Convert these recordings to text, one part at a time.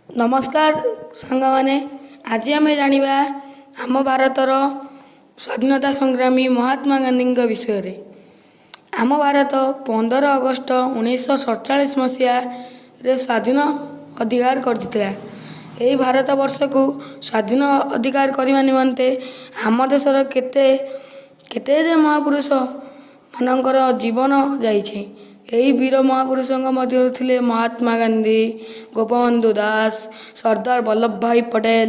ନମସ୍କାର ସାଙ୍ଗମାନେ, ଆଜି ଆମେ ଜାଣିବା ଆମ ଭାରତର ସ୍ୱାଧୀନତା ସଂଗ୍ରାମୀ ମହାତ୍ମା ଗାନ୍ଧୀଙ୍କ ବିଷୟରେ। ଆମ ଭାରତ 15 ଅଗଷ୍ଟ 1947 ମସିହାରେ ସ୍ୱାଧୀନ ଅଧିକାର କରିଥିଲା। ଏହି ଭାରତ ବର୍ଷକୁ ସ୍ୱାଧୀନ ଅଧିକାର କରିବା ନିମନ୍ତେ ଆମ ଦେଶର କେତେ କେତେ ଯେ ମହାପୁରୁଷ ମାନଙ୍କର ଜୀବନ ଯାଇଛି। ଏହି ବୀର ମହାପୁରୁଷଙ୍କ ମଧ୍ୟରୁ ଥିଲେ ମହାତ୍ମା ଗାନ୍ଧୀ, ଗୋପବନ୍ଧୁ ଦାସ, ସର୍ଦ୍ଦାର ବଲ୍ଲଭ ଭାଇ ପଟେଲ,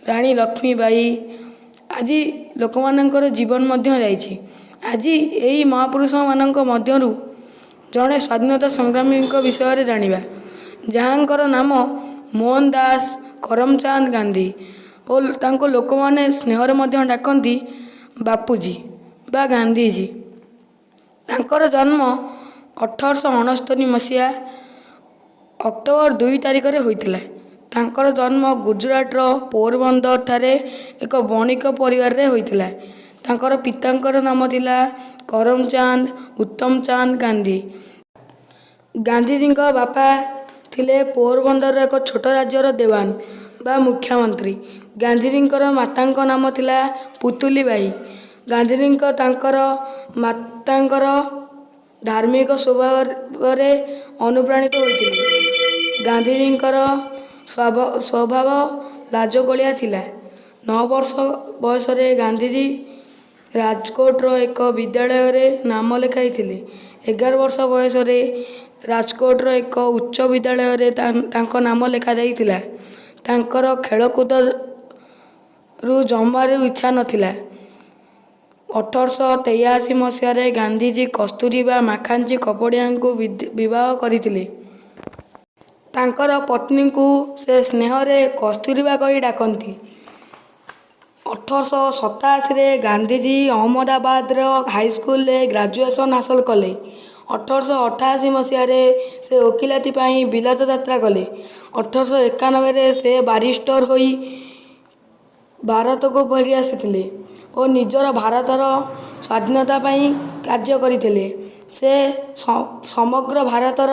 ରାଣୀ ଲକ୍ଷ୍ମୀବାଇ ଆଦି ଲୋକମାନଙ୍କର ଜୀବନ ମଧ୍ୟ ଯାଇଛି। ଆଜି ଏହି ମହାପୁରୁଷମାନଙ୍କ ମଧ୍ୟରୁ ଜଣେ ସ୍ୱାଧୀନତା ସଂଗ୍ରାମୀଙ୍କ ବିଷୟରେ ଜାଣିବା, ଯାହାଙ୍କର ନାମ ମୋହନ ଦାସ କରମଚାନ୍ଦ ଗାନ୍ଧୀ ଓ ତାଙ୍କୁ ଲୋକମାନେ ସ୍ନେହରେ ମଧ୍ୟ ଡାକନ୍ତି ବାପୁଜୀ ବା ଗାନ୍ଧିଜୀ। ତାଙ୍କର ଜନ୍ମ 1869 ମସିହା ଅକ୍ଟୋବର 2 ତାରିଖରେ ହୋଇଥିଲା। ତାଙ୍କର ଜନ୍ମ ଗୁଜୁରାଟର ପୋରବନ୍ଦର ଠାରେ ଏକ ବଣିକ ପରିବାରରେ ହୋଇଥିଲା। ତାଙ୍କର ପିତାଙ୍କର ନାମ ଥିଲା କରମଚାନ୍ଦ ଉତ୍ତମଚାନ୍ଦ ଗାନ୍ଧୀ। ଗାନ୍ଧିଜୀଙ୍କ ବାପା ଥିଲେ ପୋରବନ୍ଦରର ଏକ ଛୋଟ ରାଜ୍ୟର ଦେୱାନ ବା ମୁଖ୍ୟମନ୍ତ୍ରୀ। ଗାନ୍ଧିଜୀଙ୍କର ମାତାଙ୍କ ନାମ ଥିଲା ପୁତୁଲି ବାଇ। ଗାନ୍ଧିଜୀଙ୍କ ତାଙ୍କର ମାତାଙ୍କର ଧାର୍ମିକ ସ୍ୱଭାବରେ ଅନୁପ୍ରାଣିତ ହୋଇଥିଲେ। ଗାନ୍ଧିଜୀଙ୍କର ସ୍ୱଭାବ ଲାଜକୁଳିଆ ଥିଲା। 9 ବର୍ଷ ବୟସରେ ଗାନ୍ଧିଜୀ ରାଜକୋଟର ଏକ ବିଦ୍ୟାଳୟରେ ନାମ ଲେଖାଇଥିଲେ। 11 ବର୍ଷ ବୟସରେ ରାଜକୋଟର ଏକ ଉଚ୍ଚ ବିଦ୍ୟାଳୟରେ ତାଙ୍କ ନାମ ଲେଖାଯାଇଥିଲା। ତାଙ୍କର ଖେଳକୁଦରୁ ଜମାରୁ ଇଚ୍ଛା ନଥିଲା। 1883 ମସିହାରେ ଗାନ୍ଧିଜୀ କସ୍ତୁରବା ମାଖାନଜୀ କପଡ଼ିଆଙ୍କୁ ବିବାହ କରିଥିଲେ। ତାଙ୍କର ପତ୍ନୀଙ୍କୁ ସେ ସ୍ନେହରେ କସ୍ତୁରବା କହି ଡାକନ୍ତି। 1887ରେ ଗାନ୍ଧିଜୀ ଅହମ୍ମଦାବାଦର ହାଇସ୍କୁଲରେ ଗ୍ରାଜୁଏସନ୍ ହାସଲ କଲେ। 1888 ମସିହାରେ ସେ ଓକିଲାତି ପାଇଁ ବିଲାତ ଯାତ୍ରା କଲେ। 1891ରେ ସେ ବାରିଷ୍ଟର ହୋଇ ଭାରତକୁ ଫେରି ଆସିଥିଲେ ଓ ନିଜର ଭାରତର ସ୍ୱାଧୀନତା ପାଇଁ କାର୍ଯ୍ୟ କରିଥିଲେ। ସେ ସମଗ୍ର ଭାରତର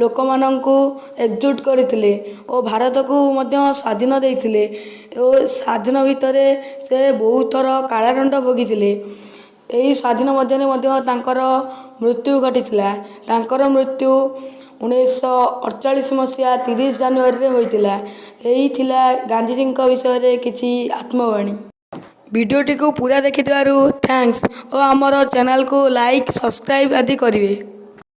ଲୋକମାନଙ୍କୁ ଏକଜୁଟ କରିଥିଲେ ଓ ଭାରତକୁ ମଧ୍ୟ ସ୍ୱାଧୀନ ଦେଇଥିଲେ ଓ ସ୍ୱାଧୀନ ଭିତରେ ସେ ବହୁତ ଥର କାରାଦଣ୍ଡ ଭୋଗିଥିଲେ। ଏହି ସ୍ୱାଧୀନ ମଧ୍ୟରେ ମଧ୍ୟ ତାଙ୍କର ମୃତ୍ୟୁ ଘଟିଥିଲା। ତାଙ୍କର ମୃତ୍ୟୁ 1948 ମସିହା 30 ଜାନୁଆରୀରେ ହୋଇଥିଲା। ଏହି ଥିଲା ଗାନ୍ଧିଜୀଙ୍କ ବିଷୟରେ କିଛି ଆତ୍ମବାଣୀ। ଭିଡ଼ିଓଟିକୁ ପୁରା ଦେଖିଥିବାରୁ thanks ଓ ଆମର ଚ୍ୟାନେଲକୁ ଲାଇକ୍, ସବସ୍କ୍ରାଇବ୍ ଆଦି କରିବେ।